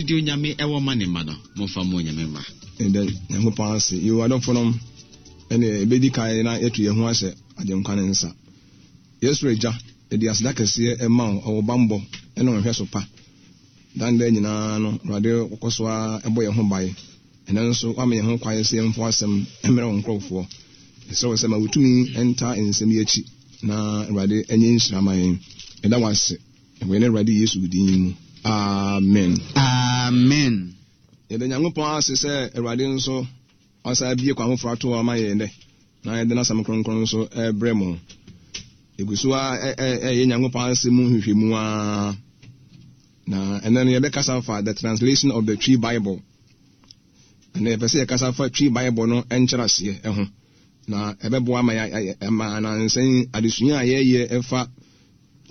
Deɛ Onyame wɔ ma ne mma no, momfa mma Onyame mma. Yɛda Nyankopɔn ase. Yoo adɔfonom, ɛneɛ yɛbɛdi kan na yɛatu yɛn ho ahyɛ Agyenkwa no nsa. Yɛn Soro Agya, yɛde aseda kɛseɛ ma wo wɔ wo bammɔ ne wo nhwɛso pa. Daa ne daa nyinaa no, Awurade wokɔ so ara bɔ yɛn ho ban. Ɛnnɛ nso, woama yɛn ho kwan sɛ yɛmfa w'asɛm mmrɛ wo nkurɔfoɔ. Yɛsrɛ wo sɛ ma wo tumi ntaa nsɛm yi akyi na Awurade ɛnyɛ nhyira ma yɛn. Yɛda wo ase. Wɔ yɛn Awurade Yesu din mu, amen. Amen. Yɛda Nyankopɔn ase sɛ Awurade nso wasan abue kwan foforɔ ato hɔ ama yɛn nnɛ, na yɛde n'asɛm kronkron nso rebrɛ mo. Yɛgu so ara ɛyɛ Nyankopɔn asɛm mu nhwehwɛmu ara, na ɛnnɛ no yɛbɛkasa fa The Translation of the Twi Bible. Ɛnnɛ yɛpɛ sɛ yɛkasa fa Twi Bible no nkyerɛaseɛ ho, na ɛbɛboa ma yɛ ma anansɛn yi adesua a yɛyɛ ɛfa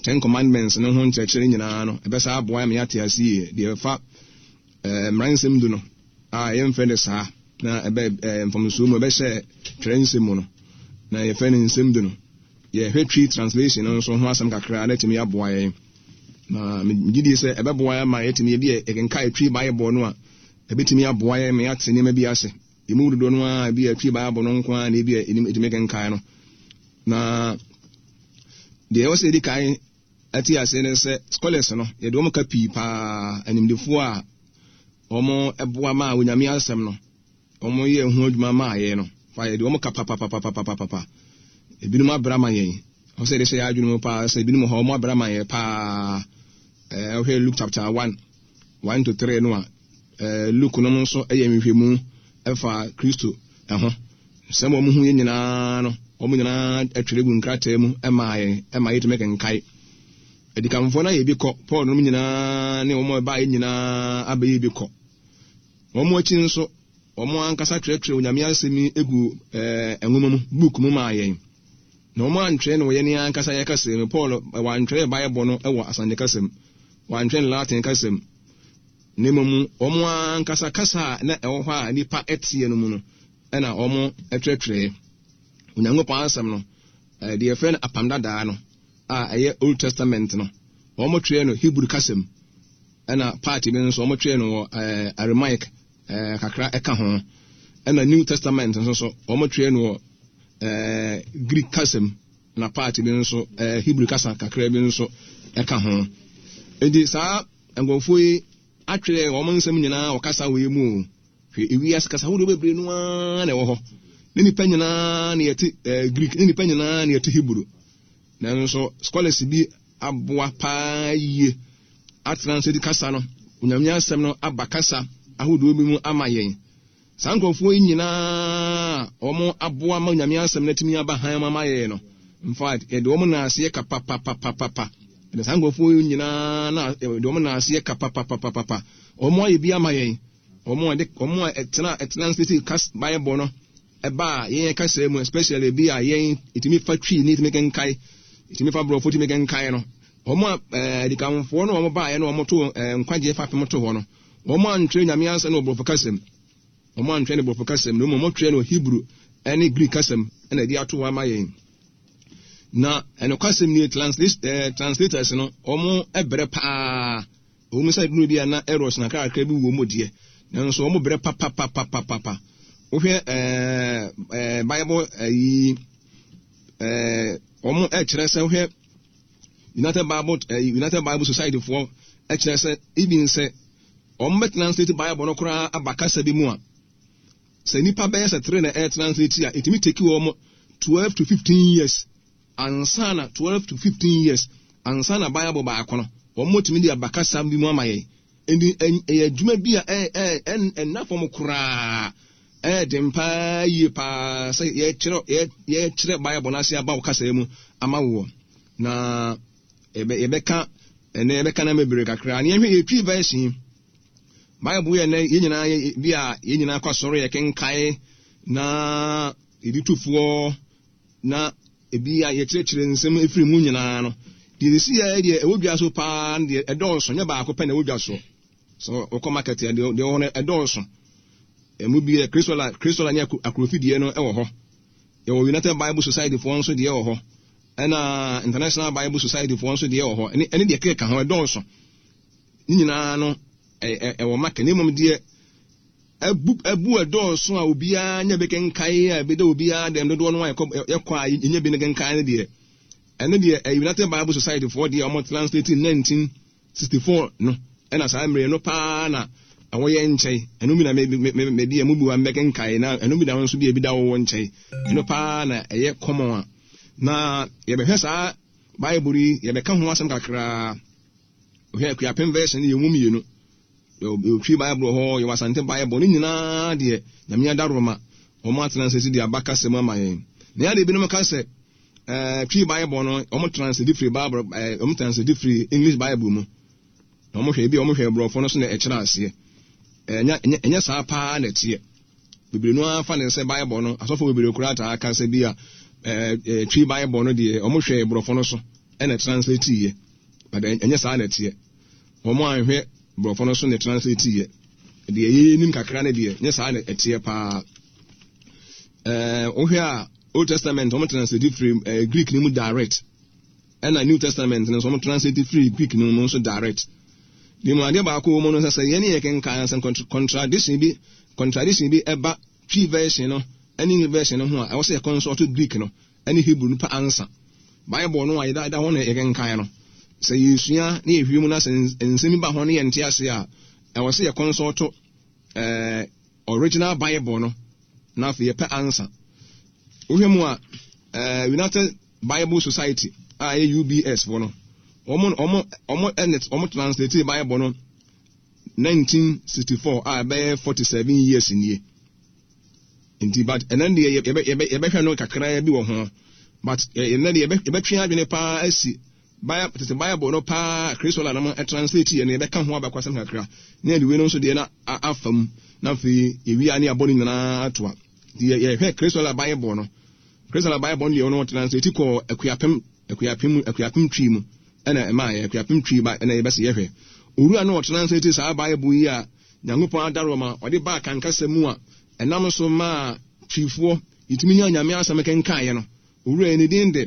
Ten Commandments no ho nkyerɛkyerɛ nyinaa no, ɛbɛsan aboa ma yɛate ase yie deɛ ɛfa eh, mmara nsɛm du no a yɛmfrɛ no saa na ɛbɛ eh, mfomsoɔ mu ɛbɛhyɛ twerɛ nsɛm mu no na yɛfrɛ no nsɛm du no. Yɛhwɛ Twi translation no nso ho asɛm kakra na ɛtumi aboa yɛn. Na megye die sɛ ɛbɛboa yɛn ma yɛtumi ebi yɛkenkae Twi Bible no a ɛbɛtumi aboa yɛn ma yɛate nneɛma bi ase. Yɛn mu dodoɔ no ara ebi a Twi Bible no nko ara na ebi a ɛtumi kenkae no. Na deɛ ɛwɔ sɛ yɛdi kan te ase ne sɛ scholars no yɛde wɔn ka pii paa, animdefoɔ a wɔboa maa Onyame asɛm no, wɔyɛ ho adwuma maa yɛn no, fa yɛde wɔn ka papapapapapapa. Ebinom abrɛ ama yɛn. Ɛwɔ sɛ yɛde hyɛ yɛn adwene mu paa sɛ ebinom hɔ wɔn abrɛ ama yɛn paa. Ɛɛ wohwɛ Luke chapter 1, 1 to 3 no a, ɛɛ Luke nom nso yɛ nhwehwɛmu ɛfa Kristo ɛho. Nsɛm a wɔhu yɛ nyinaa no, wɔn nyinaa twerɛ gu nkrataa mu maa yɛn ma yɛtumi kenkae. Adikanfoɔ no ayɛ bi kɔ, Paul nom nyinaa ne wɔn a ɛbaeɛ nyinaa abɛyɛ bi kɔ. Wɔn akyi nso, wɔn ankasa twerɛtwerɛ Onyame asɛm yi gu ɛɛ nwoma mu, book mu maa yɛn. Na wɔn antwerɛ no wɔ yɛn ankasa yɛn kasa mu. Paul wantwerɛ Bible no wɔ Asante kasa mu, wantwerɛ no Latin kasa mu. Na mmom wɔn ankasa kasa a na ɛwɔ hɔ a nnipa teɛ no mu no, na wɔtwerɛtwerɛɛ Onyankopɔn asɛm no, deɛ yɛfrɛ no Apam Dadaa no, a ɛyɛ Old Testament no, wɔtwerɛɛ no Hebrew kasa mu, ɛna part bi nso wɔtwerɛɛ no wɔ Aramaic kakra ɛka ho, ɛna New Testament nso so wɔtwerɛɛ no wɔ Greek kasa mu, na part bi nso Hebrew kasa kakra bi nso ɛka ho. Enti saa nkurɔfoɔ yi atwerɛ wɔn nsɛm nyinaa wɔ kasa wei mu o. Hwɛ, ewiase kasa ahodoɔ bebree no ara na ɛwɔ hɔ. Ne nnipa nyinaa na yɛte eh, Greek, ne nnipa nyinaa na yɛte Hebrew. Nanso scholars bi aboa paa yie atranslate kasa no, Onyame asɛm no aba kasa ahodoɔ bi mu ama yɛn. Saa nkurɔfoɔ yi nyinaa a wɔn aboa ma Onyame asɛm no atumi aba hann mu ama yɛn no, in fact, yɛde wɔn nan aseɛ ka papapapapa. Yɛde saa nkurɔfoɔ yi nyinaa na yɛde wɔn nan aseɛ ka papapapapa. Wɔn ayɛ bi ama yɛn. Wɔn a ɛde wɔn a ɛtena ɛtranslate kas Bible no ɛbaa yɛn kasa mu especially bi a yɛn etumi fa Twi ne etumi kenkae etumi fa Borɔfo etumi kenkae no wɔn a ɛɛ adikanfoɔ no wɔn baeɛ no wɔn to ɛɛ nkwagyeɛ fapem to hɔ no wɔn antwerɛ Nyame asɛm no wɔ Borɔfo kasa mu wɔn antwerɛ no Borɔfo kasa mu na mmom wɔn twerɛ no Hebrew ɛne Greek kasa mu ɛna ɛde ato hɔ ama yɛn na ɛnokwasɛm nie translate ɛɛ translators no wɔn ɛbrɛ paa. Ɛwom sɛ ɛduru bi a na errors nkakrakra bi wɔ mu deɛ, nanso wɔn brɛ papapapapapa. Wohwɛ ɛɛ ɛɛ Bible ɛyi ɛɛ wɔn ɛkyerɛ sɛ wohwɛ United Bible ɛɛ United Bible Society foɔ ɛkyerɛ sɛ even sɛ wɔn bɛ translate Bible no koraa aba kasa bi mu a, sɛ nipa bɛyɛ sɛ tere na ɛtranslate a, ɛtumi take wɔn 12 to 15 years. Ansa na 12 to 15 years ansa na Bible baako no, wɔatumi de aba kasa bi mu ama yɛn. Enti ɛyɛ adwuma bi a ɛnna fam koraa. Ɛyɛ den paa yie paa sɛ yɛkyerɛ yɛkyerɛ Bible no ase aba wo kasa mu ama woɔ. Na yɛbɛka ɛnɛ yɛbɛka na bebree kakra. Na yɛhwɛ yɛ Twi version yi. Bible yɛ nɛ yɛn nyinaa bi a yɛn nyinaa kɔ asɔre yɛkenkae na yɛde tufoɔ na ebi a yɛkyerɛkyerɛ nsɛm firi mu nyinaa no, deɛ ɛsi yɛ deɛ ɛwɔ dwa so paa no deɛ ɛdɔɔso, nyɛ baako pɛ na ɛwɔ dwa so. So wokɔ market a, deɛ ɛwɔ hɔ no ɛdɔɔso. Ɛmu bi yɛ Christola, Christola ne Akrofi deɛ no ɛwɔ hɔ. Yɛwɔ United Bible Society foɔ nso deɛ wɔ hɔ. Ɛna International Bible Society foɔ nso deɛ wɔ hɔ. Ɛne, ɛne deɛ keka ho ɛdɔɔso. Ne nyinaa no, ɛwɔ market. Na mmom deɛ abu abu ɛdɔɔso a obiara nya bi kenkan a ebi da obiara dɛm dodoɔ no a yɛkɔ yɛkɔ a yɛnya bi no kenkan no deɛ, ɛno deɛ ɛyɛ United Bible Society foɔ deɛ wɔn translate 1964 no, ɛna saa mmerɛ no paa na ɛwɔ yɛn nkyɛn. Ɛno bi na me me me me bi a mu bi wa mbɛkenkan, na ɛno bi na nso bi a ebi da wɔwɔ nkyɛn. Ɛno paa na ɛyɛ common a na yɛbɛhwɛ saa Bible yi, yɛbɛka ho asɛm kakraa. Wohwɛ Akuapem version no, yɛwɔ mu mmienu. Yɛwɔ Twi Bible wɔ hɔ, yɛwɔ Asante Bible. Ne nyinaa deɛ, Nyame adaworoma, wɔn atranslate de aba kasa mu ama yɛn. Na yɛade ebinom ka sɛ, ɛɛ Twi Bible no, wɔn translate firi Bible, ɛɛ wɔn translate firi English Bible mu. Na wɔn hwɛ, ebi wɔn hwɛ Borɔfo no so na ɛkyerɛ aseɛ. Ɛnyɛ ɛnyɛ saa paa na ɛteɛ. Bebree no ara fa no sɛ Bible no, asɔfo bebree koraa taa ka sɛ bi a ɛɛ Twi Bible no deɛ, wɔn hwɛ Borɔfo no so ɛna translate yɛ. But ɛnyɛ saa na ɛteɛ. Wɔn anhwɛ Borɔfo no so na translate yɛ. Deɛ yɛnim kakra no deɛ, nyɛ saa na ɛteɛ paa. Ɛɛ wohwɛ a, Old Testament wɔn translate firi ɛɛ Greek no mu direct. Ɛna New Testament no nso wɔn translate firi Greek no mu nso direct. Deɛ mu adeɛ baako wɔ mu no sɛ sɛ yɛne yɛ kenkan sɛ contradiction bi contradiction bi ɛba Twi version no ɛne English version no ho a, ɛwɔ sɛ yɛ consult Greek no ne Hebrew no pɛ ansa. Bible no a yɛda ɛda hɔ na yɛkenkan no, sɛ yɛresua na yɛhwie mu na sɛ nsɛm bi ba ho na yɛnte ase a, ɛwɔ sɛ yɛkɔnsɔlto ɛɛ original Bible no na afei yɛpɛ ansa. Wohwɛ mu a, ɛɛ United Bible Society a ɛyɛ UBS foɔ no, wɔn wɔn wɔn ɛna wɔn translate Bible no 1964 a ɛbɛyɛ 47 years nie. Nti but ɛnɛ deɛ yɛbɛ yɛbɛ yɛbɛhwɛ no kakraa bi wɔ ho, but ɛnɛ deɛ yɛbɛ yɛbɛtwe adwene paa asi Bible tete Bible no paa Kristo la nom translate yɛ no, yɛbɛka ho abakɔsɛm kakra na yɛde wei no nso deɛ na afa mu, na afei yɛwie a ne yɛabɔ no nyinaa atoa. Nti yɛhwɛ Kristo la Bible no, Kristo la Bible no deɛ ɔno translate kɔɔ Akuapem Akuapem Akuapem Twi mu ɛna ɛmaa yɛ Akuapem Twi ba ɛna yɛbɛsɛ yɛhwɛ owura no ɔtranslate saa Bible yi a Nyankopɔn adaworoma a ɔde baa kan kasa mu a ɛnam so maa Twifoɔ yɛtumi nyaa Nyame asɛm kenkaeɛ no. Owura yi ne din de,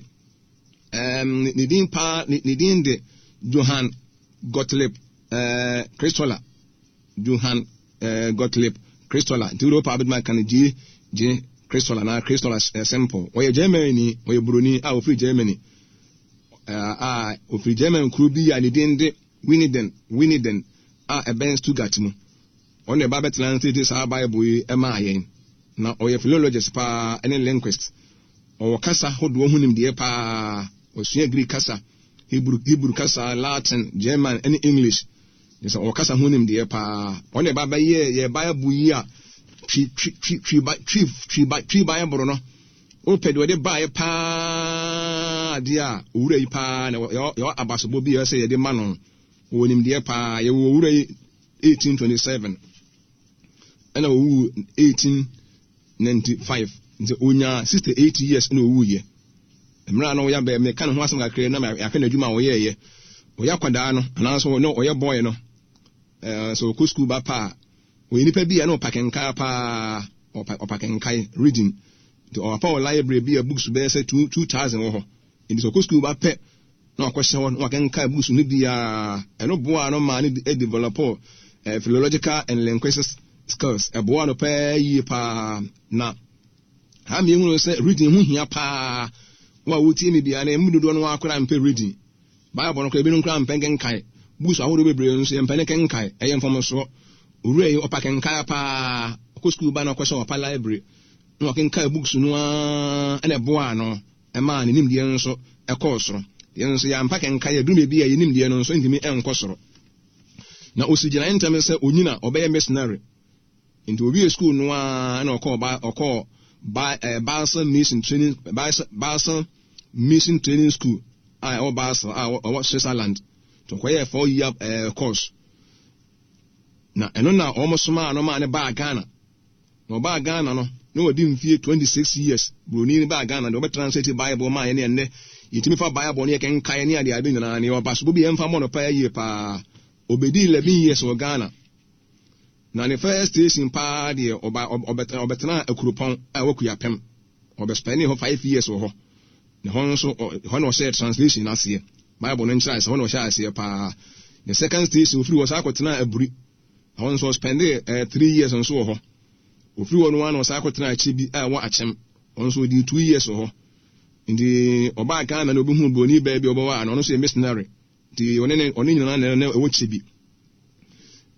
ɛɛm, ne din paa, ne, ne din de Johann Gottlieb ɛɛ, Christoller. Johann ɛɛ, Gottlieb Christoller. Nti wode wo paa bɛtumi aka no G. G. Christoller anaa Christoller eh, simple. Ɔyɛ Germany, ɔyɛ Buroni a ɔfiri Germany. Ɛɛ, a ɔfiri German kuro bi a ne din de Winnenden, Winnenden, a ɛbɛn Stuttgart mu. Ɔno na ɛba bɛtranslate saa Bible yi maa yɛn. Na ɔyɛ philologist paa ne linguist. Ɔwɔ kasa hodoɔ ho nimdeɛ paa. Wasua Greek kasa, Hebrew, Hebrew kasa, Latin, German ne English. Kyerɛ sɛ ɔwɔ kasa ho nimdeɛ paa. Ɔno na ɛba bɛyɛɛ yɛn Bible yi a Twi, Twi, Twi, Twi, Twi, Twi, Twi Bible no. Wopɛ deɛ ɔde baeɛ paa deɛ a, owura yi paa na yɛwɔ abasobɔ bi a ɛwɔ sɛ yɛde ma no. Ɔwɔ nimdeɛ paa. Yɛwɔ owura yi 1827 ɛna ɔwuu 1895, nti ɔnyaa 68 years na ɔwuiɛ. Mmerɛ a na ɔyɛ abɛɛ, meka ne ho asɛm kakra na yɛahwɛ n'adwuma a ɔyɛeɛ. Ɔyɛ akwadaa no anaasɛ ɔyɛ boy no, sɛ ɔkɔ sukuu ba pa a, Ɔyɛ nipa bi a na ɔpa kenkan paa, ɔpa ɔpa kenkan, reading. Nti ɔpa wɔ library bi a books bɛyɛ sɛ 2000 wɔ hɔ. Nti sɛ ɔkɔ sukuu ba pɛ na wakɔhyɛ hɔ na wakenkan books no biara. Ɛno boaa no maa no develop eh, philological and linguistics skills. Ɛboaa no paa yie paa. Na ha mmienu sɛ reading ho hia paa. Wo a wotie me biara no, emu dodoɔ no ara koraa mpɛ reading. Bible no koraa, ebinom koraa mpɛ nkenkan. Books ahodoɔ bebree nso, yɛmpɛ ne kenkan. Ɛyɛ mfomsoɔ. Owura yi, ɔpa kenkan paa. Ɔkɔ sukuu ba na ɔkɔhyɛ ɔpa library na ɔkenkan books no ara na ɛboaa no ɛmaa ne nimdeɛ nso ɛkɔɔ soro. Yɛn nso yɛampa kenkan, yɛduru baabi a yɛn nimdeɛ no nso ntumi nkɔ soro. Na ɔsi gyinae ntɛm sɛ onyina ɔbɛyɛ missionary. Nti owiee sukuu no ara na ɔkɔɔ ba ɔkɔɔ ba ɛɛ Basel Mission Training Basel Basel Mission Training School a ɛwɔ Basel a ɛwɔ Switzerland. Nti ɔkɔyɛɛ 4 year ɛɛ course. Na ɛno na wɔn somaa no maa no baa Ghana. Na ɔbaa Ghana no, na wadi mfie 26 years. Buroni no baa Ghana deɛ ɔbɛtranslate Bible maa yɛn ne ɛnnɛ yɛtumi fa Bible no yɛkenkan ne adeade nyinaa no, yɛwɔ abasobɔ bi a yɛmfa mmɔ no paa yie paa. Ɔbɛdii 11 years wɔ Ghana. Na ne first station paa deɛ ɔba ɔbɛtenaa Akuropɔn a ɛwɔ Kuapem. Ɔbɛspɛnee hɔ 5 years wɔ hɔ. Na hɔ nso hɔ na ɔhyɛɛ translation no aseɛ. Bible no nkyerɛaseɛ, hɔ na ɔhyɛɛ aseɛ paa. Ne second station ofiri hɔ saa kɔtenaa Aburi. Ɛhɔ nso ɔspɛndee 3 years nso wɔ hɔ. Ofiri hɔ no ara na ɔsan kɔtenaa Kyebi a ɛwɔ Akyem. Ɔno nso ɔdii 2 years wɔ hɔ. Nti ɔbaa Ghana na ɔbɛhuu buroni baa bi a ɔbɛwaa no, ɔno nso yɛ missionary. Nti ɔne ne ɔne nyinaa na na ɛwɔ Kyebi.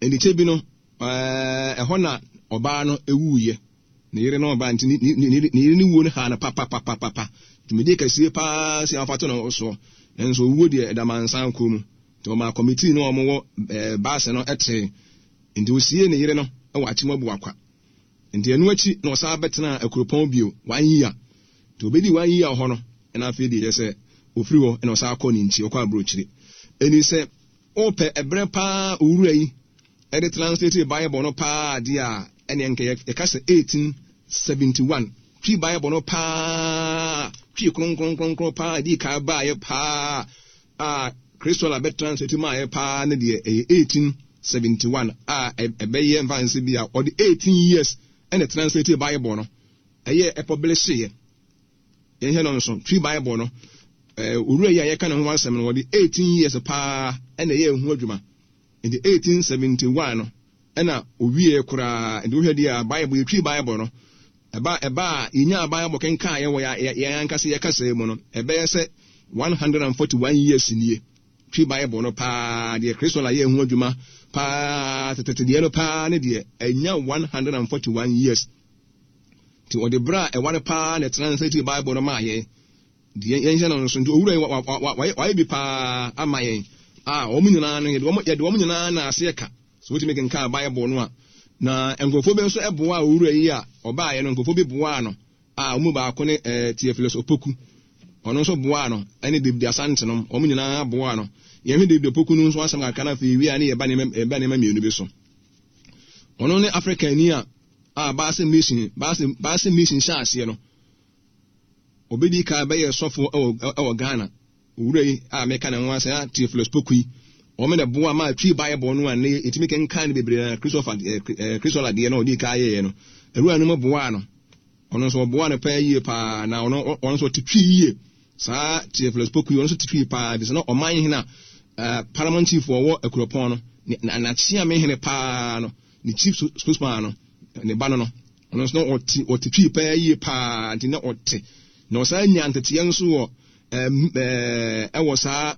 Nti Kyebi no, ɛhɔ na ɔbaa no wuiɛ. Ne yere no ɔbaa nti ne ne ne yere no wuo no haa no papapapapa. Dwumadie kɛseɛ paa si afa to ne soɔ. Nanso owuo deɛ ɛda mansan kɔn mu. Nti ɔmaa kɔmitii no a wɔwɔ baase no tee. Nti ɔsiee ne yere no wɔ Akyem Abuakwa. Nti ɛno akyi na ɔsan bɛtenaa Akuropɔn bio one year. Nti ɔbɛdii one year wɔ hɔ no, ɛna afei deɛ kyerɛ sɛ ɔfiri hɔ ɛna ɔsan kɔɔ ne nkyi, ɔkɔɔ aburokyire. Ɛnti sɛ wopɛ ɛberɛ paa owura yi de translate Bible no paa deɛ a, ɛneɛ nka yɛka sɛ 1871. Twi Bible no paa, Twi kronkronkronkron paa, ɛdii kan baeɛ paa a Christola bɛ translate maaeɛ paa ne deɛ ɛyɛ 1871 a ɛbɛyɛ mfa nse bi a ɔde 18 years ɛna translate Bible no ɛyɛ ɛpɔblehyeeɛ. Yɛnhwɛ no nso, Twi Bible no, owura yi a yɛka ne ho asɛm no, wɔde 18 years paa ɛna ɛyɛ ɛho adwuma. Nti 1871 no ɛna owiee koraa. Nti wohwɛ deɛ a Bible, yɛtwi Bible no, ɛba ɛba a yɛnyaa Bible kenkan yɛ wɔ yɛn ankasa yɛ kasa mu no, ɛbɛyɛ sɛ 141 years nie. Twi Bible no paa deɛ Kristo na yɛ ho adwuma paa tetete deɛ no paa ne deɛ ɛnya 141 years. Nti ɔde berɛ a ɛware paa na translate Bible no maa yɛn. Nti yɛnhyɛ no nso. Nti owura yi wayɛ bi paa ama yɛn a wɔn nyinaa no yɛde wɔn nyinaa na aseɛ ka. So wotumi kenkan Bible no a, na nkurɔfoɔ bi nso boaa owura yi a ɔbaeɛ no, nkurɔfoɔ bi boaa no a wɔn mu baako ne Theophilus Opoku. Ɔno nso boaa no ne David Asante nom, wɔn nyinaa boaa no. Yɛhwɛ David Opoku no nso asɛm kakra na afei wie a ne yɛba nneɛma mmienu bi so. Ɔno ne Afrikani a a Baase Mission Baase Mission hyɛ aseɛ no. Obedi kan bɛyɛɛ sɔfo wɔ Ghana. Owura yi a meka ne ho asɛm a Theophilus Poku yi, wɔn na ɛboa maa Twi Bible no a nnɛ yɛtumi kenkan no bebree na Christopher Christola deɛ no a ɔdii kan yɛeɛ no, awura no mu boaa no. Ɔno nso ɔboaa no paa yie paa na ɔno ɔno nso ɔte Twi yie. Saa Theophilus Poku yi ɔno nso te Twi paa efisɛ na ɔman hene a Paramount Chief ɔwɔ Akuropɔn no, n'akyeame hene paa no, ne chief spokesman no, ne ba no no. Ɔno nso na ɔte ɔte Twi paa yie paa nti na ɔte na ɔsan nya nteteɛ nso wɔ ɛɛ ɛwɔ saa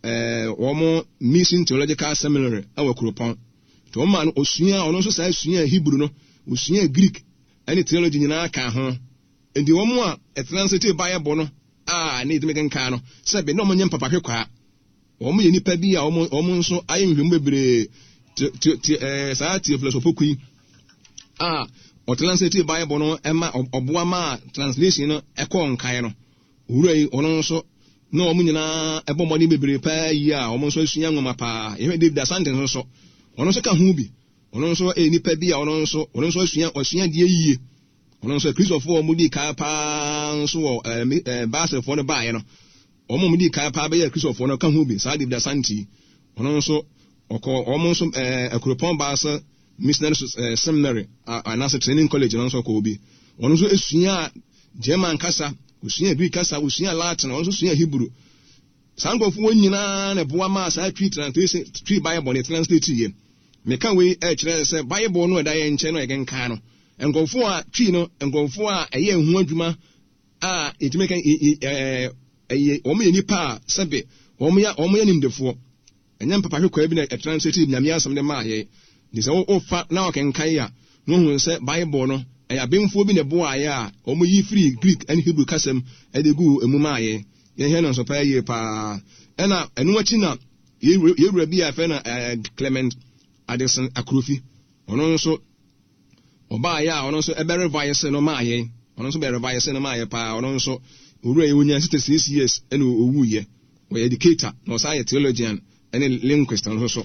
ɛɛ wɔn Mission Theological Seminary ɛwɔ Kuropɔn. Nti wɔn maa no osua ɔno nso saa sua Hebrew no, osua Greek ɛne theology nyinaa ka ho. Nti wɔn a ɛtranslate Bible no a ne yɛtumi kenkan no sɛbe na wɔn nyɛ mpapahwekwaa. Wɔn yɛ nnipa bi a wɔn wɔn nso ayɛ nhwehwɛmu bebree te te te ɛɛ saa Theophilus Opoku yi a ɔtranslate Bible no ɛma ɔboa maa translation no ɛkɔɔ nkae no. Owura yi ɔno nso na wɔn nyinaa ɛbɔ mmɔden bebree paa yi a wɔn nso asua nwoma paa. Yɛhwɛ David Asante nso so, ɔno nso ka ho bi. Ɔno nso yɛ nipa bi a ɔno nso ɔno nso asua ɔsua adeɛ yie. Ɔno nso Kristofoɔ a wɔdii kan paa nso wɔ ɛɛ ɛɛ Baselfoɔ no baeɛ no. Wɔn a wɔdii kan paa bɛyɛɛ Kristofoɔ no ka ho bi. Saa David Asante yi, ɔno nso ɔkɔɔ wɔn nso ɛɛ Akuropɔn Basel Missionary ɛɛ Seminary anaasɛ Training College no nso ɔkɔɔ bi. Ɔno nso suaa German kasa, ɔsuaa Greek kasa, ɔsuaa Latin, ɔno nso suaa Hebrew. Saa nkurɔfoɔ nyinaa na ɛboa maa saa Twi translation, Twi Bible no translate yɛ. Meka wei ɛkyerɛ sɛ Bible no ɛda yɛn nkyɛn no a yɛkenkan no, nkurɔfoɔ a Twi no, nkurɔfoɔ a ɛyɛ ho adwuma a yɛtumi ka ɛyɛ wɔn yɛ nipa a sɛbe wɔn yɛ wɔn yɛ nimdefoɔ. Ɛnyɛ mpapahwekwaa bi na ɛtranslate Nyame asɛm de maa yɛn. Nti sɛ wofa na wɔkenkan a, na wohu sɛ Bible no ɛyɛ abenfoɔ bi na ɛboaeɛ a wɔyi firii Greek ne Hebrew kasa mu de guu emu maa yɛn. Yɛhwɛ no nso paa yie paa. Ɛna ɛno akyi na yɛwura bi a yɛfrɛ no Clement Addison Akrofi, ɔno nso Ɔbaeɛ a ɔno nso ɛbɛ revise no maa yɛn. Ɔno nso bɛ revise no maa yɛ paa. Ɔno nso owura yi ɔnyaa 66 years ɛna ɔwuiɛ. Ɔyɛ educator na ɔsan yɛ theologian ɛne linguist nso so.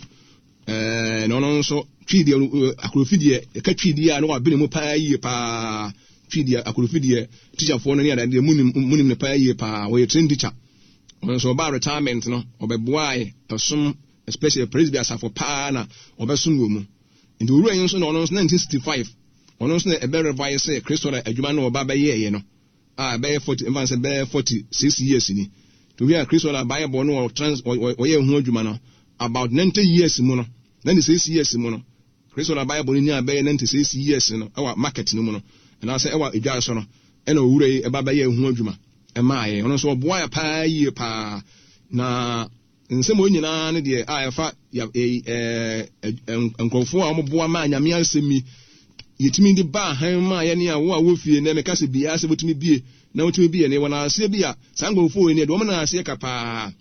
Ɛɛ na ɔno nso Twi deɛ Akrofi deɛ ɛka Twi deɛ a na wabene mu paa yie paa. Twi deɛ Akrofi deɛ teacherfoɔ no ne adeɛ munim munim no paa yie paa. Ɔyɛ trained teacher. Ɔno nso ɔbaa retirement no ɔbɛboae ɛsom especially Presby asafo paa na ɔbɛsom wɔ mu. Nti owura yi nso na ɔno nso 1965 ɔno nso na ɛbɛ revise Christola adwuma no ɔba bɛyɛɛyɛ no a ɛbɛyɛ 40 mfa sɛ bɛyɛ 46 years ni. Nti wohwɛ a Christola Bible no ɔtrans ɔyɛ ho adwuma no about 90 years mu no, 96 years mu no. Christola Bible no nyaa bɛyɛ 96 years no ɛwɔ market no mu no, anaasɛ ɛwɔ edwa so no, ɛna owura yi ɛba bɛyɛɛ ho adwuma ɛmaa yɛn. Ɔno nso ɔboa yɛ paa yie paa. Na nsɛm wɔ nyinaa no deɛ a ɛfa nkurɔfoɔ a wɔboa maa Nyame asɛm yi yɛtumi de baa han maa yɛne a wo a wɔ fie nɛ meka sɛ biara sɛ wotumi bie na wotumi bie ne wɔn aseɛ bi a saa nkurɔfoɔ yi ne deɛ wɔn na aseɛ ka paa.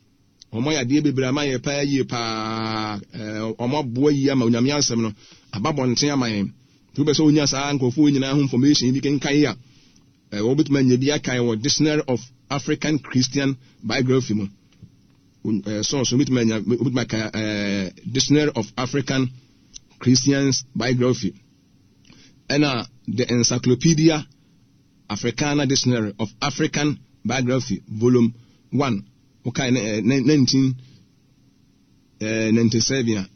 Wɔn ayɛ adeɛ bebree ama yɛn paa yie paa. Ɛɛ, wɔn aboa yie ama Onyame asɛm no aba bɔnten ama yɛn. Nti wopɛ sɛ wonya saa nkurɔfoɔ yi nyinaa ho information bi kenkan yi a, ɛɛ, wobɛtumi anya bi akan wɔ Dictionary of African Christian Biography mu. Ɛɛ, source wobɛtumi anya, wobɛtumi akan ɛɛ, Dictionary of African Christians Biography. Ɛna The Encyclopedia Africana Dictionary of African Biography, Volume 1. Wokae ne eh, 1997 a,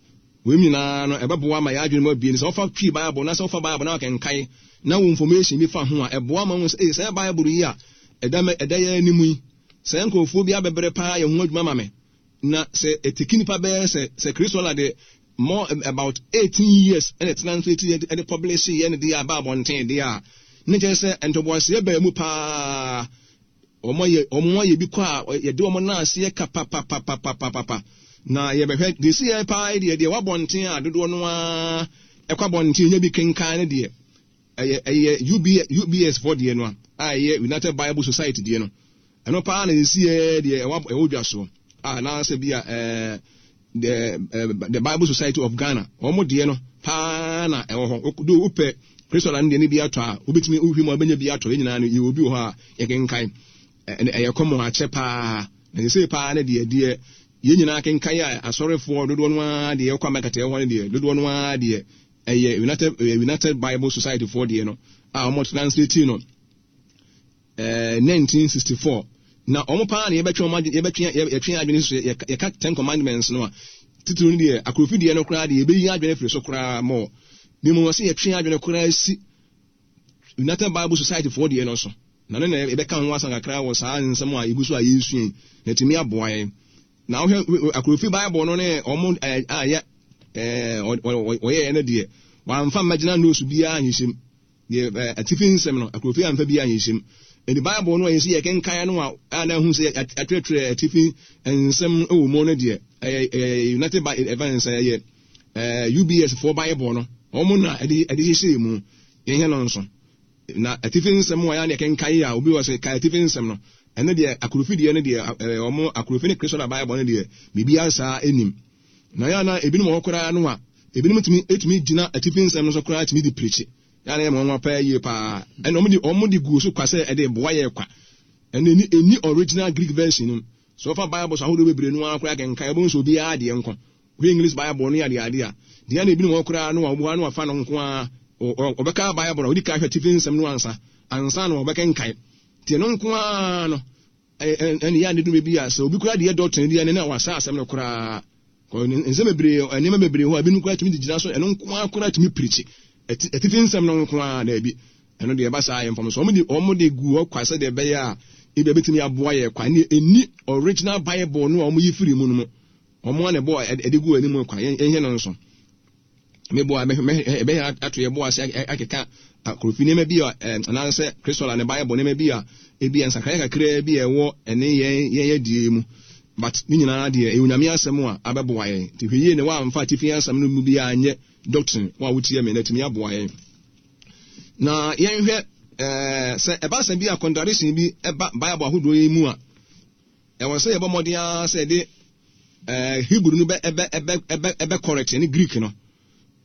wei nyinaa no ɛbɛboa ma yɛadwene mu abie no. Sɛ wofa Twi Bible na sɛ wofa Bible na wakenkan na wo information bi fa ho a, ɛboa ma wo sɛ, ee, sɛ Bible yi a ɛda ɛda yɛn anim yi, sɛ nkurɔfoɔ bi abɛbrɛ paa yɛ ho adwuma ma me, na sɛ ɛteki nipa bɛyɛ sɛ sɛ Christola de more about 18 years ɛna ɛtena nso eti ɛde publish yɛ ne deɛ aba abɔnten deɛ a, ne kyerɛ sɛ ntoboaseɛ baa mu paa. Wɔn ayɛ wɔn ayɛ bi kɔ a yɛde wɔn nan ase yɛ ka papapapapapa. Na yɛbɛhwɛ deɛ esi yɛ paa yi deɛ deɛ wabɔnten a dodoɔ no ara ɛkɔ abɔnten nya bi kenkan no deɛ ɛyɛ ɛyɛ UBS UBS foɔ deɛ no a ɛyɛ United Bible Society deɛ no ɛno paa na esi yɛ deɛ ɛwɔ ɛwɔ dwa so a anaasɛ bi a ɛɛ The the Bible Society of Ghana, wɔn deɛ no paa na ɛwɔ hɔ. Do wopɛ Christola no deɛ no bi atɔ a, wobɛtumi wohwɛ mu a wobɛnya bi atɔ. Yɛn nyinaa no yɛwɔ bi wɔ hɔ a yɛkenkan. Ɛyɛ kɔmɔ akyɛ paa. Na sesei paa no deɛ deɛ yɛn nyinaa kenkan a asɔrefoɔ dodoɔ no ara deɛ ɛkɔ Amerika hɔ no deɛ dodoɔ no ara deɛ ɛyɛ United United Bible Society foɔ deɛ no a wɔn translate no. 1964 na wɔn paa na yɛbɛtwe wɔn adwene yɛbɛtwe yɛtwe adwene so yɛka Ten Commandments no a titiriw no deɛ akorofi deɛ no koraa deɛ yɛbɛyi adwene firi so koraa mɔ ne mu wɔsɛ yɛtwe adwene koraa si United Bible Society foɔ deɛ no so na ne na yɛbɛka ho asɛm kakra wɔ saa nsɛm a yɛgu so a yɛresua yi na ɛtumi aboa yɛn na wohwɛ akorofi Bible no ne wɔn a yɛ wɔyɛɛ no deɛ wɔamfa mmagyina nose biara nhyehyɛ mu. Deɛ atifi nsɛm no, akurofie amfa bi anhyehyɛ mu. Enti Bible no a yɛsi yɛkenkan no a a na ɛho sɛ yɛatwerɛtwerɛ atifi nsɛm wɔ mu no deɛ, ɛyɛ ɛyɛ United Bi ɛfɛn sɛ ɛyɛ ɛɛ UBS foɔ Bible no, wɔn na ɛde ɛde hyehyɛ mu. Yɛnyɛ no nso. Na atifi nsɛm a yɛa na yɛkenkan a obi wɔ sɛ ka atifi nsɛm no, ɛno deɛ akurofi deɛ no deɛ ɛɛ wɔn akurofi ne Christola Bible no deɛ biribiara saa nnim. Na yɛ a na ebinom wɔ hɔ koraa no a, ebinom tumi tumi gyina atifi nsɛm no so koraa tumi de pirikyi. Yɛ a na ɛyɛ me nwanwa paa yie paa. Ɛna wɔn de wɔn de guu so kwa sɛ ɛde boa yɛ kwa. Ɛna ɛni ɛni original Greek version no mu. Sɛ wɔfa Bibles ahodoɔ bebree no ara koraa kenkan wobɛhu sɛ obiara deɛ nko. Wohwɛ English Bible no yɛ adeade a, deɛ na ebinom wɔ hɔ koraa no a wɔbu ano afa no nko ara. Wɔbɛka Bible a wɔdi kan hwɛ atifi nsɛm no ansa ansa na wɔbɛkenkan. Nti ɛno nko ara no Ɛne yɛ a ne dum bi a sɛ obi koraa deɛ doctrine bi a ne na wasa asɛm no koraa. Nsɛm bebree, nneɛma bebree hɔ a ebinom koraa tumi de gyina so, ɛno nko ara koraa tumi pirikyi. Atifi nsɛm no nko ara daabi. Ɛno deɛ ɛba saa yɛ mfom so. Wɔn de wɔn de gu hɔ kwa sɛdeɛ ɛbɛyɛ a ebi ebetumi aboa yɛ kwa. Ne ɛnni original Bible no a wɔn yi firi mu no mu. Wɔn a na ɛbɔ ɛde gu anim kwa. Yɛn yɛn no nso. Meboa ɛbɛyɛ ato yɛ bo ase akeka akorofi nneɛma bi a anaasɛ Christola ne Bible nneɛma bi a ebi a nsakraeɛ kakraa bi a ɛwɔ ɛne yɛn yɛn adie mu. But ne nyinaa deɛ ɛyɛ Onyame asɛm a abɛboa yɛn. Nti hwɛ yie na woamfa atifi asɛm no mu bi anyɛ doctrine wo a wotie me na atumi aboa yɛn. Na yɛnhwɛ ɛɛ sɛ ɛba sɛ bi a contradiction bi ɛba Bible ahodoɔ yi mu a ɛwɔ sɛ yɛbɔ mmɔden ara sɛ yɛde ɛɛ Hebrew no bɛ ɛbɛ ɛbɛ ɛbɛ ɛbɛ correct ne Greek no.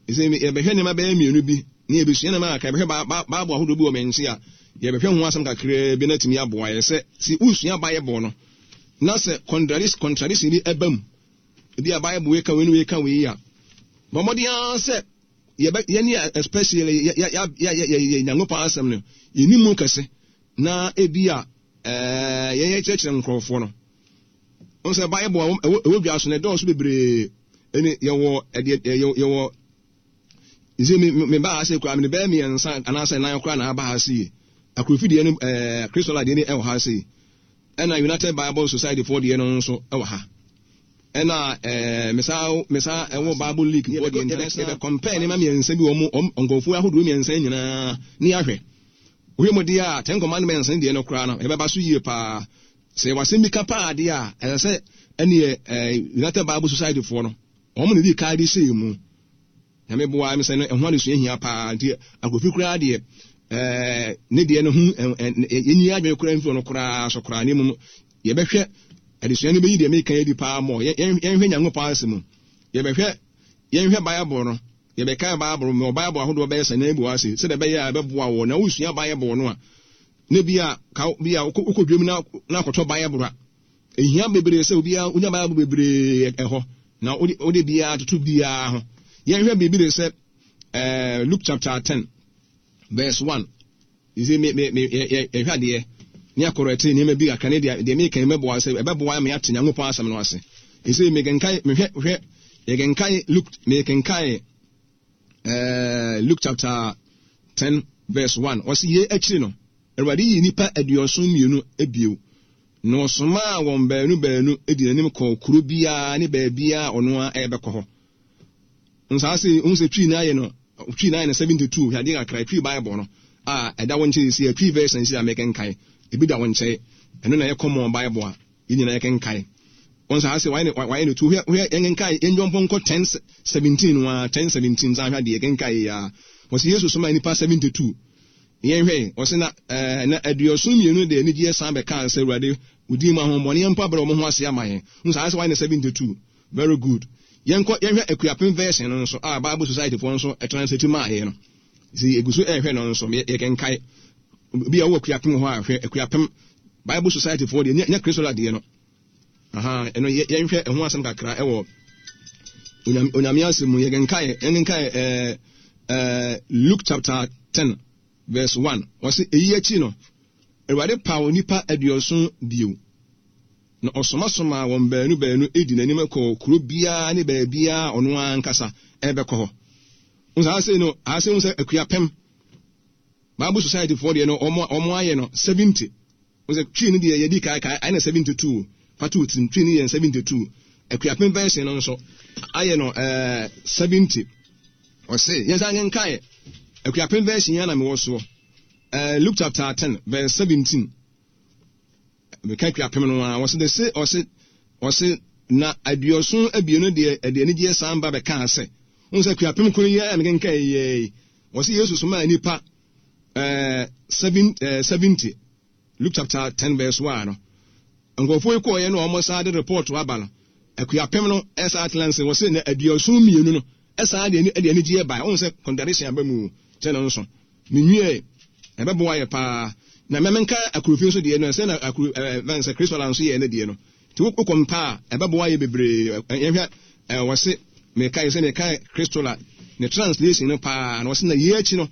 Sɛ yɛbɛhwɛ nneɛma bɛyɛ mmienu bi na yɛbɛsua nneɛma kakra, yɛbɛhwɛ ba ba Bible ahodoɔ bi wɔ me nkyɛn a yɛbɛhwɛ ho asɛm kakraa bi na atumi aboa yɛ sɛ sɛ wosua Bible no na sɛ contradiction contradiction bi ɛba mu ebi a Bible wei ka wei ne wei ka wei a bɔ mmɔden ara sɛ yɛbɛ yɛne especially yɛ yɛ yɛ yɛ yɛ Nyankopɔn asɛm no yɛnim mu kɛse na ebi a ɛɛ yɛyɛ kyerɛkyerɛ nkurɔfoɔ no. Wɔn sɛ Bible a ɛwɔ ɛwɔ dwa so no ɛdɔɔso bebree. Ɛne yɛwɔ ɛdeɛ yɛwɔ nse me me ba ha se koraa me bɛyɛ mmiɛnsa anaasɛ nan koraa na aba ha se yi. Akurofi deɛ no ɛɛ Christola deɛ no ɛwɔ ha se yi. Ɛna United Bible Society foɔ deɛ no nso ɛwɔ ha. Ɛna ɛɛ mesa mesa ɛwɔ Bible League bɔ deɛ international yɛbɛ compare nneɛma mmiɛnsa bi wɔn wɔn nkurɔfoɔ ahodoɔ mmiɛnsa nyinaa ne ahwɛ. Wohwɛ mu deɛ a Ten Commandments ne deɛ no koraa no ɛbɛba so yie paa. Sɛ yɛwɔ asɛm bi ka paa deɛ a ɛsɛ sɛ ɛneɛ ɛɛ United Bible Society foɔ no wɔn na ɛdi kan de hyɛɛ mu. Nyame boa me sɛ no ɛho adesua hia paa nti Akofi koraa deɛ ɛɛ ne deɛ no ho yɛnyi adwene koraa mfiri ɔno koraa so koraa ne mmom yɛbɛhwɛ adesua no bɛyi deɛ meka adi paa mɔ yɛnhwɛ Nyankopɔn asɛm mu yɛbɛhwɛ yɛnhwɛ Bible no yɛbɛka Bible mɔ Bible ahodoɔ bɛyɛ sɛ nan bu ase sɛdeɛ ɛbɛyɛ a ɛbɛboa wɔ na wosua Bible no a ne bi a ka bi a wokɔ dwam na na akɔtɔ Bible a Ehia bebree sɛ obiara onya Bible bebree ɛhɔ, na wode wode biara toto biara ho. Yɛnhwɛ biribi de sɛ ɛɛ Luke chapter 10 verse 1. Nti me me me yɛhwɛ adeɛ ne akɔrɛte nneɛma bi kakra ne deɛ deɛ meka yi mɛboa sɛ ɛbɛboa me ate Nyankopɔn asɛm no ase. Nti mekenkan mehwɛ hwɛ yɛkenkan Luke mekenkan ɛɛ Luke chapter 10 verse 1. Ɔsi yei akyiri no Awurade yii nnipa 72 bio, na ɔsomaa wɔn baanu baanu dii n'anim kɔɔ kuro biara ne baabiara a ɔno ara rebɛkɔ hɔ. Nsaa se, wohu sɛ Twi no ayɛ no, Twi no ayɛ no 72, hwɛ adeɛ kakra, Twi Bible no a ɛda wo nkyɛn si, Twi version si a mekenkan, ebi da wo nkyɛn, ɛno na ɛyɛ common Bible a yɛn nyinaa yɛkenkan. Wɔn saa se, wayɛ no, wayɛ no tu, hwɛ, hwɛ, yɛnkenkan, yɛndwɔmpɔ nkɔ 10, 17 no ara, 10, 17, nsaa hwɛ adeɛ, yɛkenkan yɛ a. Wɔsi Yesu somaa nnipa 72. Yɛnhwɛ, ɔse na, ɛɛ, na 72 de anigyeɛ san bɛkaa sɛ, Awurade, wo din mu ahonhommɔne mpo abrɛ wɔn ho ase ama yɛn. Wohu saa sɛ wayɛ no 72. Very good. Yɛnkɔ, yɛnhwɛ Akuapem version no nso a Bible Society foɔ nso translate maa yɛn no. Sɛ yɛgu so ɛrehwɛ no nso, yɛ, yɛkenkae. Obi a wowɔ Akuapem hɔ a, hwɛ Akuapem Bible Society foɔ deɛ, nyɛ, nyɛ Christola deɛ no. Aha, ɛno yɛ, yɛnhwɛ ɛho asɛm kakra ɛwɔ Onyame, Onyame asɛm mu. Yɛkenkae, yɛnkenkae ɛɛ, ɛɛ, Luke chapter 10 verse 1. Wɔse, eyi akyi no, Awurade paw nnipa 70 bio, na ɔsomasomaa wɔn baanu baanu di n'anim kɔɔ kuro biara ne baabiara a ɔno ankasa ɛbɛkɔ hɔ. Nso ha sei no, ha sei ho sɛ Akuapem Bible Society foɔ deɛ no, wɔn wɔn ayɛ no 70. Wo sɛ Twi no deɛ yɛdi kae kae ayɛ no 72 fa to wo tirim Twi no yɛ 72 Akuapem version no nso ayɛ no ɛɛ 70 ɔse yɛn san nkenkae Akuapem version yɛn na mewɔ soɔ ɛɛ Luke chapter 10 verse 17 meka Akuapem no a ɔse de se ɔse ɔse na 72 no deɛ ɛde anigyeɛ san ba bɛkaa sɛ wo sɛ Akuapem koro yi a mekenkae yɛ ɔse Yesu somaa nnipa ɛɛ 70 Luke chapter 10 verse 1 no, nkurɔfoɔ yi kɔɔeɛ no a wɔn san de report aba no, akuapem no ɛsan atena nse wɔ se na 72 no ɛsan de ani de anigyeɛ bae. Wɔn sɛ contradiction aba mu kyɛ no nso. Menwie ɛbɛboa yɛ paa. Na mɛmenka akurofi nso deɛ no ɛsɛ na akuro ɛɛ bɛn sɛ Kristola nso yɛ ne deɛ no. Nti wokɔ mpa a ɛbɛboa yɛ bebree. Yɛhwɛ ɛɛ wɔse meka yɛ sɛ meka Kristola ne translation no paa na wɔse na yei akyi no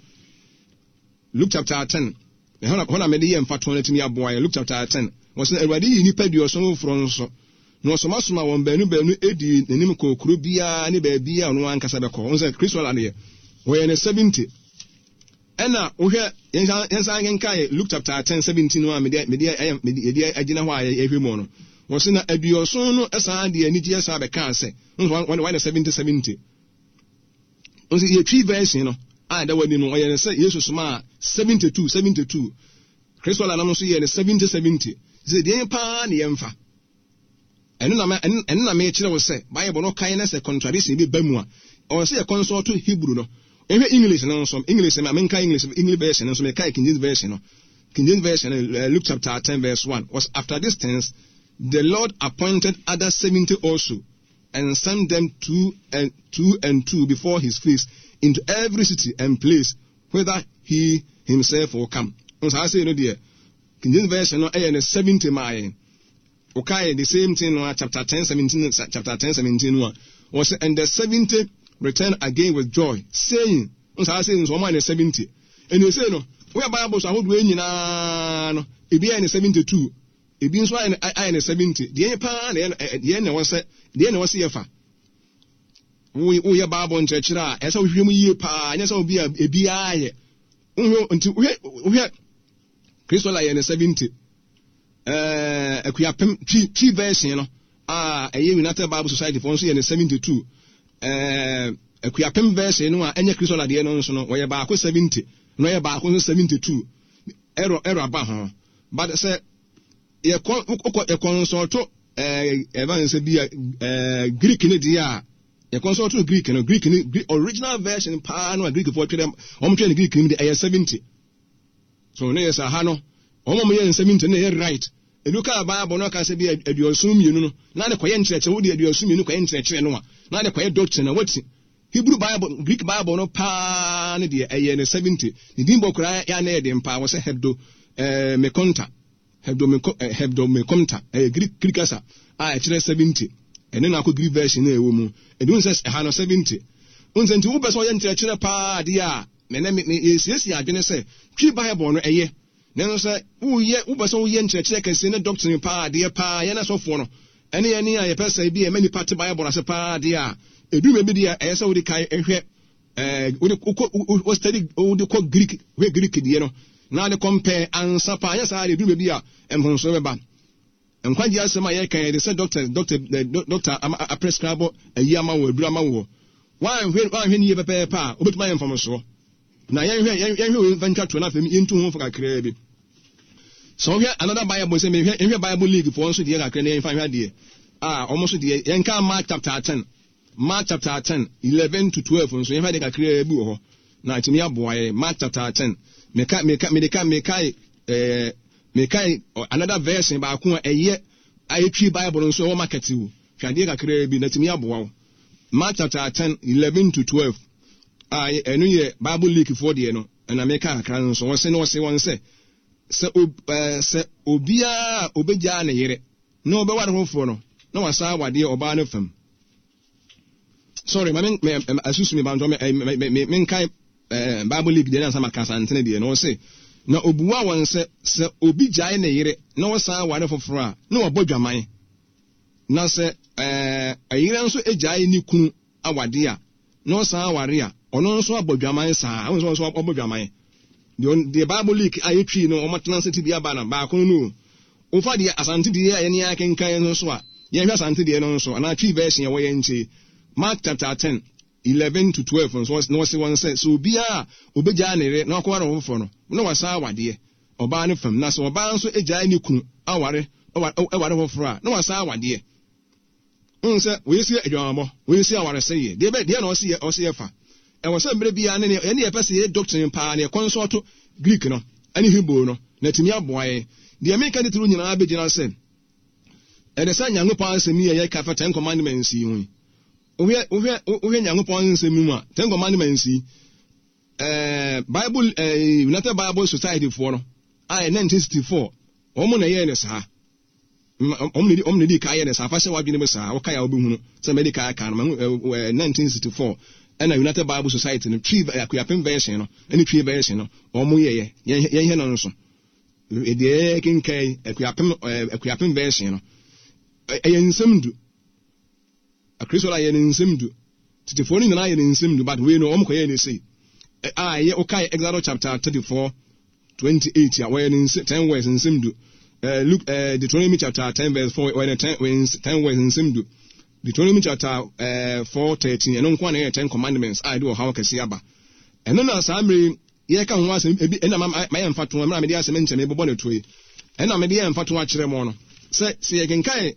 Luke chapter 10, ɛhɔ na, hɔ na mede yɛ mfatoho no atumi aboa yɛn. Luke chapter 10, wɔse na Awurade yii nnipa 70 foforɔ nso, na ɔsomasomaa wɔn baanu baanu dii n'anim kɔɔ kuro biara ne baabiara a ɔno ankasa bɛkɔ. Wɔn sɛ Kristo ala deɛ, wɔyɛ no 70. Ɛna wohwɛ, yɛnsan yɛnsan nkenkae Luke chapter 10, 17 no a mede mede ɛyɛ mede yɛde agyina hɔ a yɛhwɛ mu no. Wɔse na 70 no san de anigyeɛ san bɛkaa sɛ, wɔn wɔn no 70 70. Nso yɛ Twi version no a ɛda w'anim no, ɔyɛ no sɛ Yesu somaa 72, 72. Kristo nam nso yɛɛ no 70, 70. Sɛ deɛn paa ne yɛmfa? Ɛno na ɛno na mekyerɛ wo sɛ Bible no kan na sɛ contradiction bi ba mu a, ɔwɔ sɛ yɛ consult Hebrew no. Yɛhwɛ English no nso, English ma menka English English version no nso meka King James version no. King James version no, eh, Luke chapter 10 verse 1 was after these things the Lord appointed other 70 also and sent them two and two and two before his face into every city and place whither he himself will come. Nsaa sei no deɛ, King James Version no ɛyɛ no 70 maa yɛn. Wokae the same thing no a chapter 10 17 chapter 10 17 no a, wɔsɛ and the 70 returned again with joy, saying, nsaa sei nso wɔn ayɛ no 70. Ɛnna sei no, woyɛ Bible so ahodoɔ yi nyinaa no, ebi ayɛ no 72. Ebi nso ayɛ no ayɛ no 70. Deɛn paa na ɛyɛ deɛn na ɛwɔ sɛ deɛn na ɛwɔ sɛ yɛfa? Wo woyɛ Bible nkyerɛkyerɛ a ɛsɛ sɛ wohwehwɛ mu yie paa, nyɛ sɛ obi a ebiara yɛ. Wohwɛ nti wohwɛ wohwɛ Kristo la yɛ no 70. Ɛɛ akuapem twi twi version no. a ɛyɛ United Bible Society foɔ nso yɛ no 72. Ɛɛ Akuapem version no a ɛnyɛ Christola deɛ no nso no, wɔyɛ baako 70 na wɔyɛ baako nso 72. Error error aba ho. But sɛ yɛkɔ wokɔ yɛkɔnsɔlto ɛɛ ɛba ne sɛ bi a ɛɛ Greek ne deɛ a yɛkɔnsɔlto Greek no Greek ne Greek original version paa no a Greek foɔ twerɛ wɔn twerɛ no Greek no mu deɛ ɛyɛ 70. So ne yɛ sɛ ha no wɔn a wɔyɛ no 70 no na ɛyɛ right. Edu kaa Bible no aka sɛ bi 72 no na de kɔyɛ nkyerɛkyerɛ wode 72 kɔyɛ nkyerɛkyerɛ no a na de kɔyɛ doctrine a wati Hebrew Bible, Greek Bible no paa no deɛ ɛyɛ no 70. Ne din bɔ koraa yɛ a na ɛyɛ den paa, wɔsɛ Hebdo eh, Mekonta. Hebdo, Meko, eh, Hebdo Mekonta. Ɛyɛ Greek, Greek kasa a ɛkyerɛ 70. Ɛne na akɔ Greek version no a ɛwɔ mu. Ɛdi wohu sɛ ɛha no 70. Wohu sɛ nti wopɛ sɛ ɔyɛ nkyerɛkyerɛ paa adeɛ a, mɛnɛ me, me, yɛsiesie adwene sɛ Twi Bible no ɛyɛ. Nanso sɛ woyɛ, wopɛ sɛ woyɛ nkyerɛkyerɛ kɛse ne doctrine paa adeɛ paa, yɛn asɔfoɔ no, Ɛne yɛn a yɛpɛ sɛ ebia yɛma nnipa te Bible ase paa deɛ a, ɛduru baabi deɛ a, ɛyɛ sɛ wode kan hwɛ ɛɛ wode wokɔ wo study wode kɔ Greek hwɛ Greek deɛ no na de compare ansa paa. Anyɛ saa deɛ ɛduru baabi a mfomsoɔ bɛba. Nkwagye asɛm a yɛka yɛde sɛ doctor doctor doctor ama aprescribe ayi ama wo aduru ama wo. Woanhwɛ woanhwɛ ne yie pɛpɛɛpɛ a, wobɛtumi ayɛ mfomsoɔ. Na yɛnhwɛ yɛnhwɛ wei mfa ntwa toɔ na afei yɛntu ho fo kakraa bi. Sɛ wohwɛ another Bible sɛ mehwɛ nhwɛ Bible League foɔ nso deɛ kakra na yɛmfa nhwɛ adeɛ a wɔn nso deɛ yɛnka Mark chapter 10 Mark chapter 10 11 to 12 nso yɛnhwɛ adeɛ kakraa bi wɔ hɔ na atumi aboa yɛn. Mark chapter 10 meka meka mede ka mekae ɛɛ mekae another version baako a ɛyɛ a ɛtwi Bible nso ɛwɔ market wo hwɛ adeɛ kakraa bi na atumi aboa wo. Mark chapter 10 11 to 12 a ɛno yɛ Bible League foɔ deɛ no ɛna meka kakra no nso wɔse na ɔse wɔn sɛ sɛ sɛ obiara a obegyaa ne yere na ɔbɛware foforɔ no na wasan awadeɛ ɔbaa no fam. Sorry, ma me asusu me bantɔ me me me menkae Bible League deɛ na ansa maka Asantene deɛ no ɔse na obua wɔn sɛ sɛ obi gyae ne yere na ɔsan ware foforɔ a na wabɔ dwaman na sɛ ɛyere nso gyae ne kunu awade a, na ɔsan aware a, ɔno nso abɔ dwaman saa. Wohu sɛ ɔno nso wabɔ dwaman. Deɛ deɛ Bible leak a yɛtwii no, wɔatena ase ti bi aba no, baako no no o. Wofa deɛ Asante deɛ a yɛne akenkan no nso a, yɛnhwɛ Asante deɛ no nso, anaa Twi version a ɛwɔ yɛn nkyɛn yi. Mark chapter 10, 11 to 12 nso, na ɔse wɔn sɛ, sɛ obiara a obegyaa ne yere na wakɔware ɔfoforɔ no, na wasan awadeɛ ɔbaa no fam. Na sɛ ɔbaa nso gyae ne kunu aware, ware foforɔ a, na wasan awadeɛ. Wohu sɛ wei si adwamammɔ, wei si awaresɛeɛ. Deɛ bɛ, deɛ na ɔse yɛ, ɔse yɛfa. Ɛwɔ sɛ mmerɛ biara ne yɛne yɛpɛ sɛ yɛyɛ doctrine paa na yɛkɔnsɔɔto Greek no ne Hebrew no na atumi aboa yɛn. Deɛ meka titiriw nyinaa bɛgyina sɛ ɛde sɛ Nyankopɔn asɛm yi a yɛka fa Ten Commandments yi ho yi. Wohwɛ, wohwɛ, wohwɛ Nyankopɔn nsɛm yi mu a, Ten Commandments yi, ɛɛ, Bible, ɛɛ, United Bible Society foɔ no, a ɛyɛ 1964, wɔn na ɛyɛɛ no saa. Wɔn na ɛdii kan yɛ no saa. Fa hyɛ w'adwene mu saa. Wokae a wobɛhunu sɛ madi kan aka no. Mahu ɛɛ 1964 ɛna United Bible Society no Twi Akuapem version no ɛne Twi version no wɔn yɛyɛ. Yɛnhwɛ no nso. Deɛ yɛkenkan yi Akuapem ɛɛ Akuapem version no ɛyɛ nsɛm du. Akristola yɛ ne nsɛm du. Tetefoɔ no nyinaa yɛ ne nsɛm du, but wei no wɔn kɔyɛɛ no sei. A ɛyɛ wokae Exodus chapter 34, 28 a wɔyɛ ne nsɛm 10 words nsɛm du. Uh, Luke, uh, Deuteronomy chapter 10 verse 4 wɔyɛ ne 10, 10 words nsɛm du. Deuteronomy chapter uh, 4 13 ɛno nko na ɛyɛ 10 commandments a ɛde ɔhaw kɛse aba. Ɛno na saa mmere yi yɛka ho asɛm ebi ɛna mayɛ mfatoho mmerɛ a mede asɛm nkyɛn mebobɔ ne to yi ɛna mede yɛ mfatoho akyerɛ mo no sɛ sɛ yɛkenkan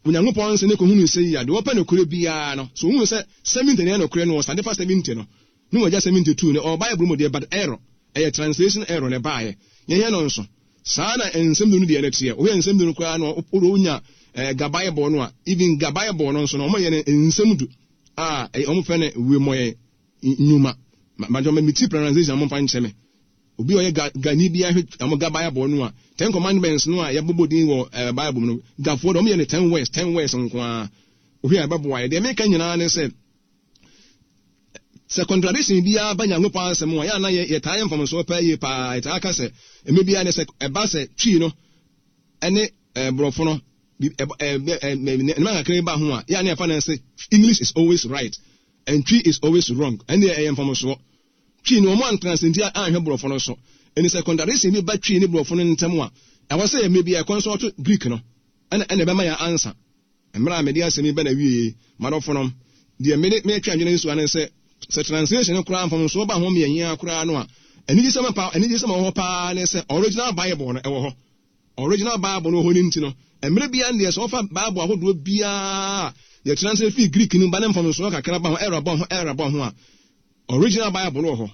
Onyankopɔn nse ne kɔhunuu sɛ yi a, deɛ ɔpɛ nokorɛ biara no, sɛ ɔhunu sɛ 70 no yɛ nokorɛ no, ɔsane fa 70 no, ne wagya 72 no, ɛwɔ Bible mu deɛ, but error, ɛyɛ translation error na ɛbaeɛ. Yɛnyɛ no nso. Saa na nsɛm du no deɛ no teɛ. Wohwɛ nsɛm du no koraa no, wode wonya eh, Ga Bible no a, even Ga Bible no nso no, wɔyɛ no nsɛm du a, wɔfrɛ no wemɔyɛ nnwuma. Majɔ me ti pronunciation momfa nkyɛ me. Obi a ɔyɛ Ga Gani biara hwɛ wɔn Ga Bible no a, Ten Commandments no a yɛbobɔ din wɔ eh, Bible mu no, Gafoɔ de wɔyɛ no ten words, ten words nko ara. Wohwɛ a ɛbɛboa yɛ. Deɛ meka nyinaa ne sɛ, sɛ contradiction biara ba Nyankopɔn asɛm a, yɛ ana yɛ yɛtaa yɛ mfomsoɔ paa yie paa. Yɛtaa ka sɛ, mmerɛ biara ne sɛ ɛba sɛ Twi no ɛne eh, Borɔfo no, nneɛma kakra bi ba ho a, yɛ ana yɛfa no sɛ English is always right and Twi is always wrong. Ɛnneɛ ɛyɛ mfomsoɔ. Twi no, wɔn antena ase nti anhwɛ Borɔfo no so. Enti sɛ contradiction bi ba Twi ne Borɔfo no ntam a, ɛwɔ sɛ mmerɛ biara yɛkɔnsɔlto Greek no, ɛna ɛna ɛbɛma yɛn ansa. Mmerɛ a mede asɛm yi ba n'awieɛ yi, m'adɔfonom, deɛ mede meretwe adwene nso ara ne sɛ, sɛ translation no koraa mfomsoɔ ba ho mmiɛnhia koraa no a, anigyesɛm pa, anigyesɛm a ɛwɔ hɔ paa ne sɛ original Bible no ɛwɔ hɔ. Original Bible no wɔ hɔ no nti no, mmerɛ biara no deɛ sɛ wɔfa Bible ahodoɔ biara a yɛtranslate firi Greek no mu ba ne mfomsoɔ kakra ba ho, error ba ho, error ba ho a, original Bible no wɔ hɔ.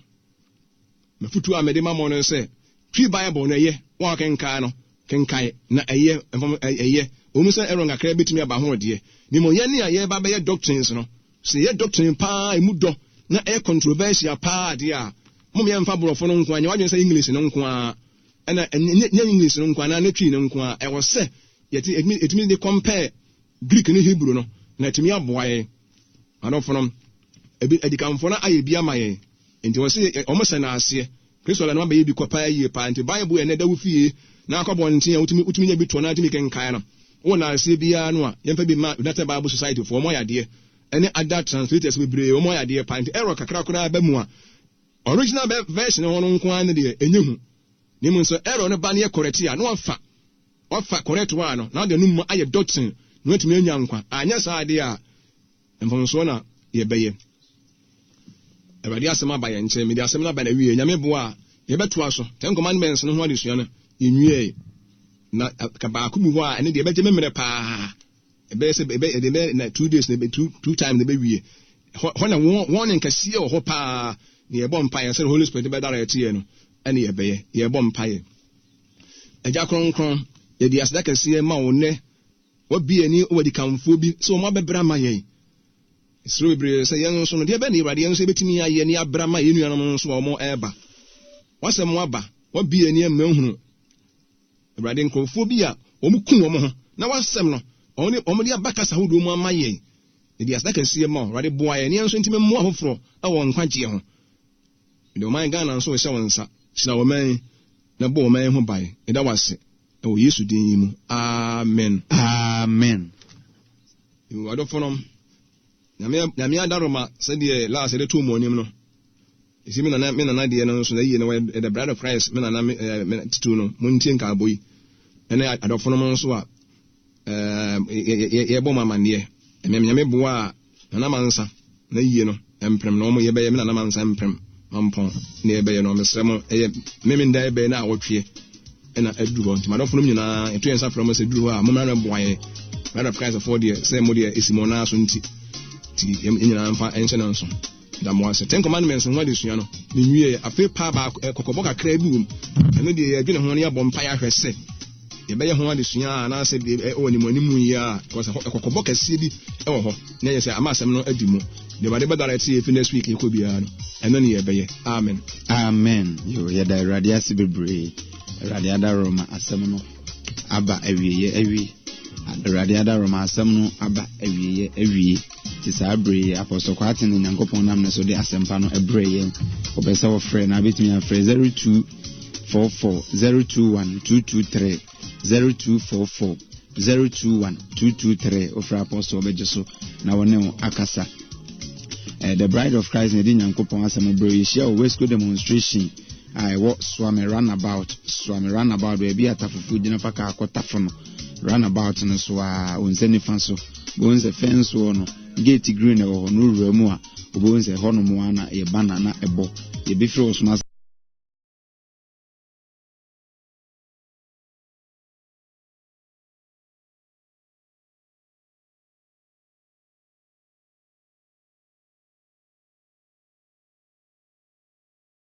M'afotuo a mede ma mo no sɛ, Twi Bible no, ɛyɛ, wo a wokenkan no, kenkan, na ɛyɛ, mfom, ɛyɛ, ɛwɔ mu sɛ error kakra bɛtumi aba ho deɛ, na mmom yɛn a yɛreba abɛyɛ doctrines no, sɛ yɛyɛ doctrine paa a ɛmu dɔ na ɛyɛ controversial paa deɛ a, mom yɛmfa borɔfo no nko ara, nyɛ w'adwene sɛ English no nko ara, ɛna ɛnyɛ nyɛ English no nko ara, anaa ne Twi no nko ara, ɛwɔ sɛ yɛte, yɛtumi, yɛtumi de compare Greek ne Hebrew no, na atumi aboa yɛn. Adɔfonom, ebi, adikanfoɔ no ayɛ bi ama yɛn, enti wɔse wɔn hyɛ no aseɛ. Kristo ada no abɛyɛ bi kɔ paa yie paa, nti Bible ɛnnɛ da wo fie na akɔ abɔnten a wotumi wotumi nya bi tɔ na atumi kenkan no. Wowɔ naaseɛ biara no a, yɛmfa bi mma United Bible Society foɔ, wɔn ayɛ adeɛ, ɛne other translators bebree, wɔn ayɛ adeɛ paa, nti error kakra koraa ba mu a, original version hɔ no nko ara no deɛ ɛnyɛ hu. Na mmom sɛ error no ba na yɛ correct a, na wafa wafa correct one no na ɔde no mu ayɛ doctrine na watumi anya nkwa. Anyɛ saa adeɛ a, Mfomsoɔ na yɛbɛyɛ. Awurade asɛm aba yɛn nkyɛn. Mede asɛm no aba n'awieɛ. Nyame boa a, yɛbɛtoa so. Ten Commandments no ho adesua no, yɛnwieɛ. Na ka baako bi hɔ a, ɛno deɛ ɛbɛgye me mmerɛ paa. Ɛbɛyɛ sɛ ɛbɛ ɛde bɛ na 2 days na two two times na ɛbɛwie. Hɔ hɔ na wɔn wɔn nkɛseɛ wɔ hɔ paa. Na yɛbɔ mpaeɛ sɛ the Holy Spirit bɛdara ɛteɛ no, ɛne yɛbɛyɛ. Yɛbɔ mpaeɛ. Agya Kronkron, yɛde aseda kɛseɛ ma wo nnɛ. Wabue ani wɔ adikanfoɔ bi sɛ wɔn abɛbrɛ ama yɛn. Mesrɛ bebree sɛ yɛn nso no, deɛ bɛn na Awurade yɛn nso yɛbɛtumi ayɛ ne abrɛ ama yɛn nuanom nso a wɔn ɛreba. W'asɛm aba, wabue ani ama ahunu Awurade nkurɔfoɔ bi a wɔn ku wɔn ho na w'asɛm no wɔn de wɔn de aba kasa ahodoɔ mu ama yɛn. Yɛde aseda kɛseɛ ma wo, Awurade boa yɛn na yɛn nso ntumi mmoa afoforɔ wɔ nkwagyeɛ ho. Mede ɔman Ghana nso rehyɛ wo nsa. Hyira ɔman yi na bɔ ɔman yi ho ban. Yɛda wo ase wɔ Yesu din yi mu. Amen. Amen. Yo, adɔfonom, Nyame, Nyame adaworoma sɛdeɛ last yɛde too mo anim no, ɛsi me nana, me nana deɛ no nso na yie no, wɔyɛ the bride of Christ, me nana, me, eh, me titiriw no, montie nkaabɔ yi, ɛne adɔfonom nso a, eh, yɛbɔ mo amanneɛ, ɛmɛ Nyame boa a, Nana Mansa na yie no mprem na ɔmo yɛbɛyɛ me Nana Mansa mprem mampɔn na yɛbɛyɛ no mesrɛ mo ɛyɛ Memenda ɛbɛyɛ na awɔtweɛ ɛna aduru hɔ nti madɔfo nom nyinaa yɛto yɛn nsa frɛ mo sɛ duru hɔ a mommra mɛboa yɛn Bride of Christ foɔ deɛ sɛ mo deɛ ɛsi mo nan so nti nti yɛn nyinaa mfa ɛnhyɛ no nso da mo ase Ten Commandments ho adesua no ne nwieɛ afei paa baako kɔkɔbɔ kakra bi wom ɛno deɛ yɛdwene ho no yɛabɔ mpaeɛ ahwɛ sɛ Yɛbɛyɛ ho adesua a anaasɛ deɛ ɛwɔ animuanimu yi a, because ɛhɔ ɛkɔkɔbɔ kɛseɛ bi ɛwɔ hɔ, na ɛyɛ sɛ ama asɛm no adi mu. Deɛ Awurade bɛ direct yɛ fi next week yɛkɔ biara no, ɛno ne yɛbɛyɛ. Amen. Amen. Yo, yɛda Awurade ase bebree. Awurade adaworoma asɛm no aba awieɛ awie. Awurade adaworoma asɛm no aba awieɛ awie. Te saa bere yi, Apostle Kwarteng ne Nyankopɔn nam ne so de asɛmpa no brɛ yɛn. Wɔpɛ sɛ wɔfrɛ na abɛtumi afrɛ 0244 021 223 0244 021 223. Wofrɛ Apostle ɔbɛgye so na wɔne wo akasa. Eh, The Bride of Christ na ɛde Nyankopɔn asɛm brɛ yɛhyia wɔ Wesco demonstration a ɛwɔ Suame runabout, Suame runabout baabi a tafofoɔ gyina fa kaa kɔ tafo no runabout no so a wo nsa nifa so wobɛhu sɛ fɛn soɔ no gate green ɛwɔ hɔ no wowura mu a wobɛhu sɛ ɛhɔ nom a na yɛ banner na ɛbɔ yɛbɛfiri wɔ soma.